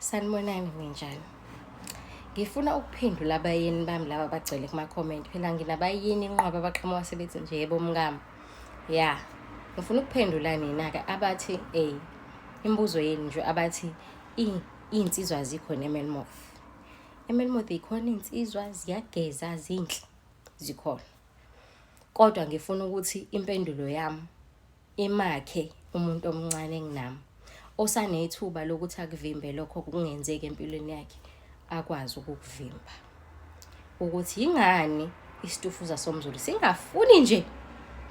Sanibonani ninjani? Ngifuna ukuphendula abayeni bami laba abagcwele kuma-comment. Phela nginabayeni inqwaba abaqhamuka sebethi nje yebo mkami. Ya, ngifuna ukuphendula nina-ke abathi imibuzo yenu nje abathi iy'nsizwa azikho ne-Melmoth. EMelmoth ikhona iy'nsizwa ziyageza zinhle zikhona. Kodwa ngifuna ukuthi impendulo yami imakhe umuntu omncane enginami osanethuba lokuthi akuvimbe lokho kungenzeki empilweni yakhe akwazi ukukuvimba ukuthi yingani isitufuza somzulu singafuni nje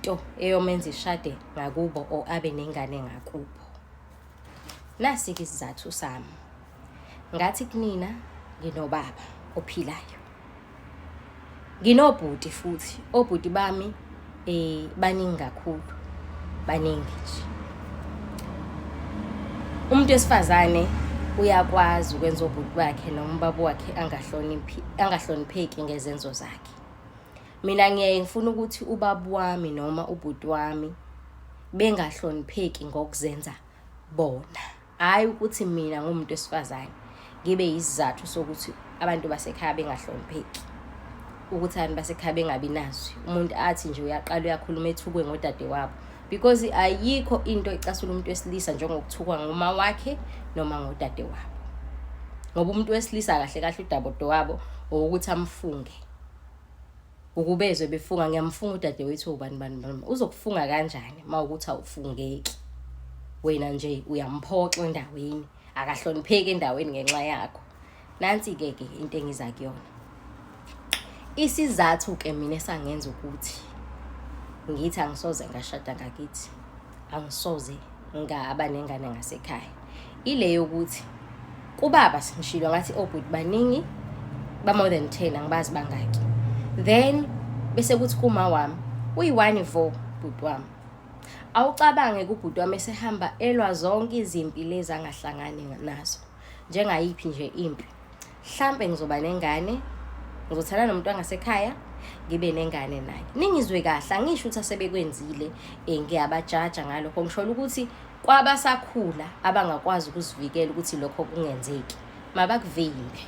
nto eyomenza ishade ngakubo or abe nengane ngakubo. Nasi-ke isizathu sami. Ngathi kunina nginobaba ophilayo. Nginobhuti futhi, obhuti bami baningi kakhulu, baningi nje. Umuntu wesifazane uyakwazi ukwenza obhuti bakhe noma ubaba wakhe angahloniphi angahlonipheki ngezenzo zakhe. Mina ngiyaye ngifuna ukuthi ubaba wami noma ubhuti wami bengahlonipheki ngokuzenza bona. Hhayi ukuthi mina ngumuntu wesifazane ngibe yisizathu sokuthi abantu basekhaya bengahlonipheki, ukuthi abantu basekhaya bengabi nazwi. Umuntu athi nje uyaqala uyakhuluma ethukwe ngodadewabo because ayikho into ecasula umuntu wesilisa njengokuthukwa ngoma wakhe noma ngodadewabo. Ngoba umuntu wesilisa kahle kahle udadewabo owokuthi amfunge. Ukubezwe befunga ngiyamfunga udadewethu ubani bani bani. Uzokufunga kanjani uma ukuthi awufungeki? Wena nje uyamphoxa endaweni, akahlonipheki endaweni ngenxa yakho. Nansi-ke ke into engiza kuyona. Isizathu-ke mina esangenza ukuthi ngithi angisoze ngashada ngakithi, angisoze ngaba nengane ngasekhaya, ile yokuthi kubaba ngishilo ngathi obhuti baningi ba more than 10 angibazi bangaki. Then bese kuthi kuma wami uyi-one vo bhuti wami. Awucabange kubhuti wami esehamba elwa zonke izimpi lezi angahlangani nazo. Njengayiphi nje impi? Hlampe ngizoba nengane, ngizothandana nomuntu wangasekhaya, ngibe nengane naye. Ningizwe kahle, angisho ukuthi asebekwenzile, ngiyabajaja ngalokho. Ngisho ukuthi kwabasakhula abangakwazi ukuzivikela ukuthi lokho kungenzeki, mabakuvimbe.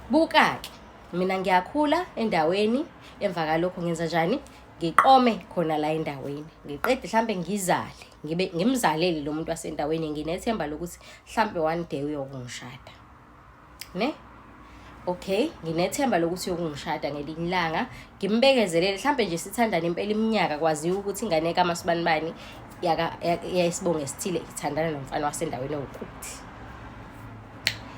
Buka-ke, mina ngiyakhula endaweni, emva kalokho ngenza njani? Ngiqome khona la endaweni, ngiqede hlampe ngizale, ngibe ngimzalele lo muntu wasendaweni, nginethemba lokuthi hlampe one day uyokungishada. Ne? Okay, nginethemba lokuthi uyokungishada ngelinye ilanga, ngimbekezelele hlampe nje sithandane impela iminyaka kwaziwa ukuthi ingane kaMasibanibani yaka yayisibongo esithile ithandana nomfana wasendaweni ewukuthi.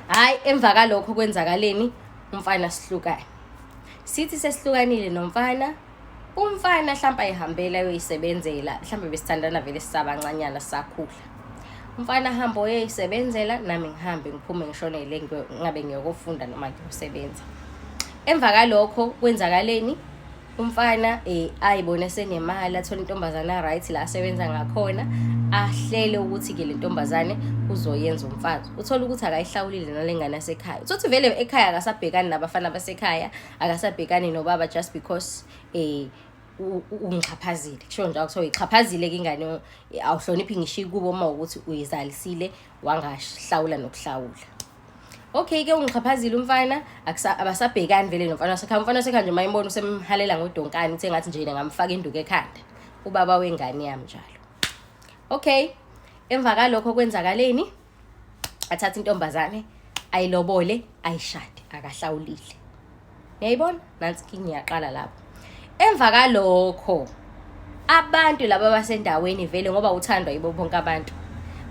Hhayi, emva kalokho kwenzakaleni? Umfana sihlukane. Sithi sesihlukanile nomfana, umfana hlampe ayihambela ayoyisebenzela, hlampe besithandana vele sisabancanyana sisakhula. Umfana ahambe oyoyisebenzela, nami ngihambe ngiphume ngishonele ngabe ngiyokofunda noma ngiyosebenza. Emva kalokho kwenzakaleni? Umfana ayibone senemali, athole intombazane right la asebenza ngakhona, ahlele ukuthi-ke le ntombazane uzoyenza umfazi. Uthole ukuthi akayihlawulile nale ngane yasekhaya. Uthole ukuthi vele ekhaya akasabhekani nabafana basekhaya, akasabhekani nobaba just because ungixhaphazile. Kusho njalo kuthiwa uyixhaphazile-ke ingane, awuhloniphi ngisho ikubo uma ukuthi uyizalisile wangahlawula nokuhlawula. Okay ke ungixhaphazile umfana, abasabhekani vele nomfana wasekhaya. Umfana wasekhaya nje uma imbona usemhalela ngodonkani, uthe ngathi nje yena ngamfaka induku ekhanda. Ubaba wengane yami njalo. Okay, emva kalokho kwenzakaleni? Athathe intombazane, ayilobole, ayishade, akahlawulile. Niyayibona? Nansi inkinga iyaqala lapho. Emva kalokho abantu laba basendaweni vele ngoba uthandwa yibo bonke abantu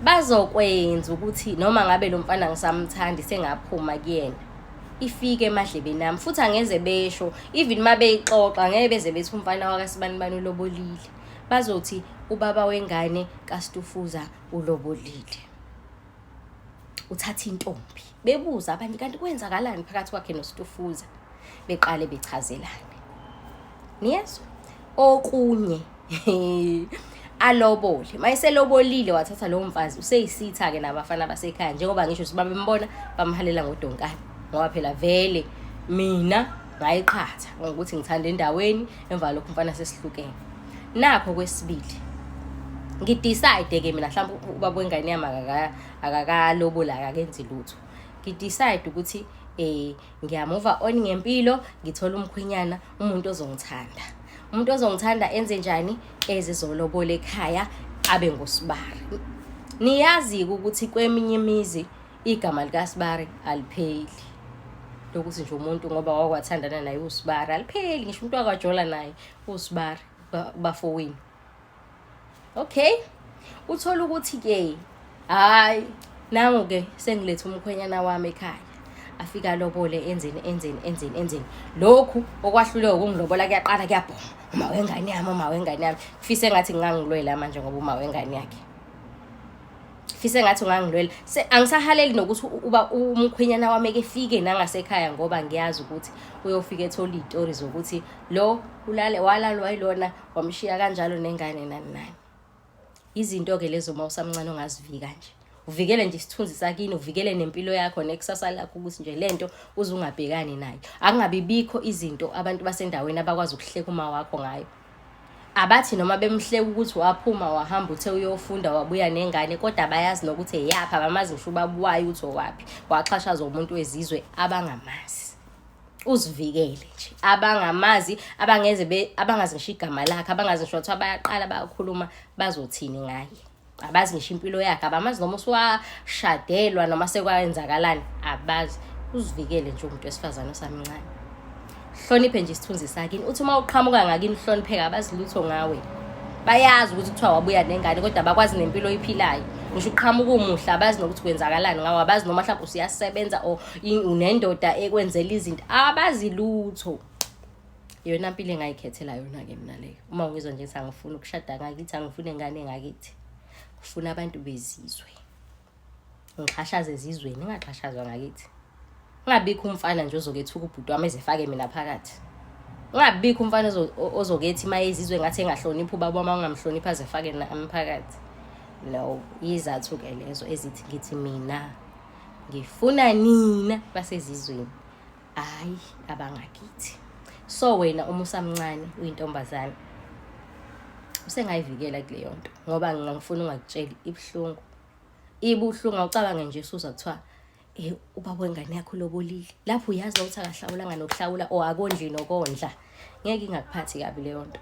bazokwenza ukuthi noma ngabe lo mfana ngisamthandi sengaphuma kuyena ifike emadlebeni ami futhi angeze besho even uma beyixoxa ngeke beze bethi umfana wakasibanibani ulobolile, bazothi ubaba wengane kaStufuza ulobolile, uthatha intombi. Bebuza abanye kanti kwenzakalani phakathi kwakhe noStufuza, beqale bechazelane. Niyezwa? Okunye alobole, mayeselobolile wathatha lowo mfazi useyisitha-ke nabafana basekhaya, njengoba ngisho ukuthi babembona bamhalela ngodonkane, ngoba phela vele mina ngayiqhatha ngokuthi ngithanda endaweni. Emva lokho umfana sesihlukene. Nakho kwesibili ngidecide-ke mina mhlawumbe ubaba wengane yami akakalobola akakenzi lutho. Ngidecide ukuthi ngiyamuva on ngempilo, ngithola umkhwenyana, umuntu ozongithanda. Umuntu ozongithanda enze njani? Eze zolobola ekhaya abe ngusibari. Niyazi-ke ukuthi kweminye imizi igama likasibari alipheli. Lokuthi nje umuntu ngoba wakwathandana naye usibari alipheli, ngisho umuntu wakwajola naye usibari bafowenu. Okay, uthola ukuthi ke hayi nangu ke sengilethe umkhwenyana wami ekhaya, afika alobole, enzeni enzeni enzeni enzeni. Lokhu okwahluleka ukungilobola kuyaqala kuyabhoma, uma wengane yami, uma wengane yami. Kufise ngathi ngingangilwela manje ngoba uma wengane yakhe, fise ngathi ungangilwela. Angisahaleli nokuthi uba umkhwenyana wami eke fike nangasekhaya, ngoba ngiyazi ukuthi uyofika ethola iy'tori zokuthi lo ulale walalwa yilona, wamshiya kanjalo nengane, nani nani. Izinto-ke lezo uma usamncane ongazivika nje, uvikele nje isithunzi sakini, uvikele nempilo yakho nekusasa lakho, ukuthi nje lento uze ungabhekani nayo, akungabi bikho izinto abantu basendaweni abakwazi ukuhleka uma wakho ngayo, abathi noma bemhleka ukuthi waphuma wahamba, uthe uyofunda wabuya nengane, kodwa bayazi nokuthi eyaphi, abamazi ngisho ubabuwayo ukuthi owaphi, waxhashazwa umuntu wezizwe abangamazi. Uzivikele nje abangamazi, abangeze abangazi ngisho igama lakhe, abangazi ngisho kuthiwa bayaqala bayakhuluma bazothini ngaye, abazi ngisho impilo yakhe, abamazi noma usuwashadelwa noma sekwayenzakalani, abazi. Uzivikele nje umuntu wesifazane osamncane, hloniphe nje isithunzi sakini, uthi uma uqhamuka ngakini uhlonipheka, abazi lutho ngawe. Bayazi ukuthi kuthiwa wabuya nengane, kodwa abakwazi nempilo oyiphilayo. Ngisho uqhamuka umuhle, abazi nokuthi kwenzakalani ngawe, abazi noma mhlawumbe usuyasebenza or unendoda ekwenzela izinto, abazi lutho. Iyona mpilo engayikhethela yona-ke mina leyo. Uma ungizwa nje ngithi angifuni ukushada ngakithi, angifuni ingane ngakithi, ngifuna abantu bezizwe, ngixhashaze ezizweni, ngingaxhashazwa ngakithi. Ungabikho umfana nje ozokethuka ubhuti wami ezefake mina phakathi. Ungabikho umfana ozokethi uma ezizwe ngathi engahloniphi ubaba wami, ungamhloniphi azefake nami phakathi. No, yizathu-ke lezo ezithi ngithi mina ngifuna nina basezizweni, hhayi abangakithi. So wena uma usamncane uyintombazane usengayivikela kuleyo nto, ngoba ngingangifuna ungakutsheli, ibuhlungu, ibuhlungu. Awucabange nje usuzwa kuthiwa ubaba wengane yakho ulobolile, lapho uyazi ukuthi akahlawulanga nokuhlawula or akondli nokondla. Ngeke ingakuphathi kabi leyo nto?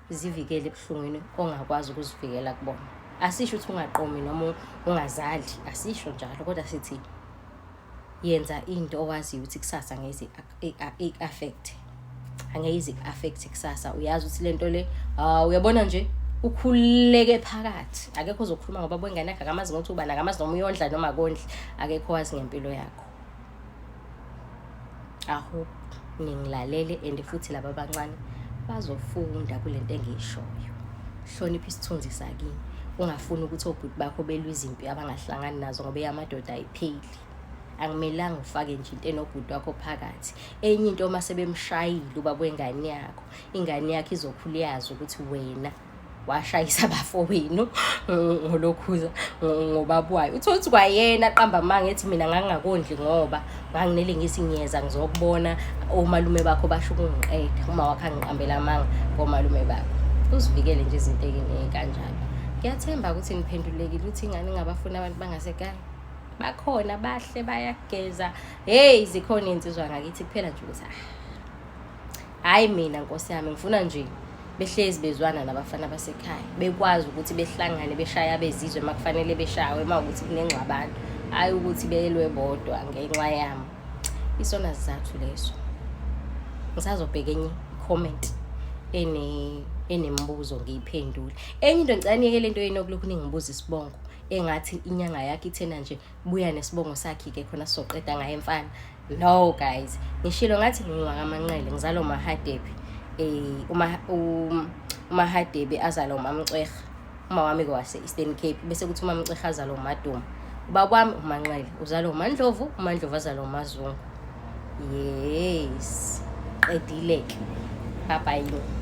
Zivikele ebuhlungwini ongakwazi ukuzivikela kubona. Asisho ukuthi ungaqomi noma ungazali, asisho njalo, kodwa sithi yenza into owaziyo ukuthi kusasa ngeze ik-affect, angeke ize ik-affect kusasa. Uyazi ukuthi le nto le, uyabona nje, ukhululeke phakathi, akekho ozokhuluma ngoba wengane yakhe akamazi ngokuthi ubani, akamazi noma uyondla noma akondli, akekho wazi ngempilo yakho. I hope ningilalele, and futhi laba abancane bazofunda kule nto engiyishoyo. Hlonipha isithunzi sakini, ungafuni ukuthi obhuti bakho belwe izimpi abangahlangani nazo, ngoba eyamadoda ayipheli. Akumelanga ufake nje into enobhuti wakho phakathi. Enye into, uma sebemshayile ubaba wengane yakho, ingane yakho izokhula yazi ukuthi wena washayisa abafowenu ngolokhuza ngobaba wayo. Uthole ukuthi kwayena aqamba amanga ethi mina ngangingakondli ngoba nganginele ngithi ngiyeza ngizokubona, omalume bakho basho ukungiqeda, uma wakho angiqambela amanga komalume bakho. Uzivikele nje izinto ey'kanjalo. Ngiyathemba ukuthi niphendulekile ukuthi ingane ingabafuni abantu bangasekhaya. Bakhona bahle, bayageza, hey, zikhona iy'nsizwa ngakithi, kuphela nje ukuthi hhayi mina nkosi yami, ngifuna nje behlezi bezwana nabafana basekhaya, bekwazi ukuthi behlangane beshaya bezizwe uma kufanele beshawe, uma ukuthi kunengxabano, hhayi ukuthi belwe bodwa ngenxa yami. Isona sizathu leso. Ngisazobheka enye comment enemibuzo ngiyiphendule. Enye into, ngicela niyeke lento yenu yokulokhu ningibuza isibongo, engathi inyanga yakho ithena nje buya nesibongo sakhe-ke khona sizoqeda ngaye mfana. No guys, ngishilo ngathi ngiwakaManqele, ngizalwa uMahadebe, uma uMahadebe azalwa uMamcwerha, uma wami-ke wase-Eastern Cape, bese kuthi uMamcwerha azalwa uMaduma, ubaba wami uManqele uzalwa uMandlovu, uMandlovu azalwa uMazungu. Yes, qedile-ke, bye bye.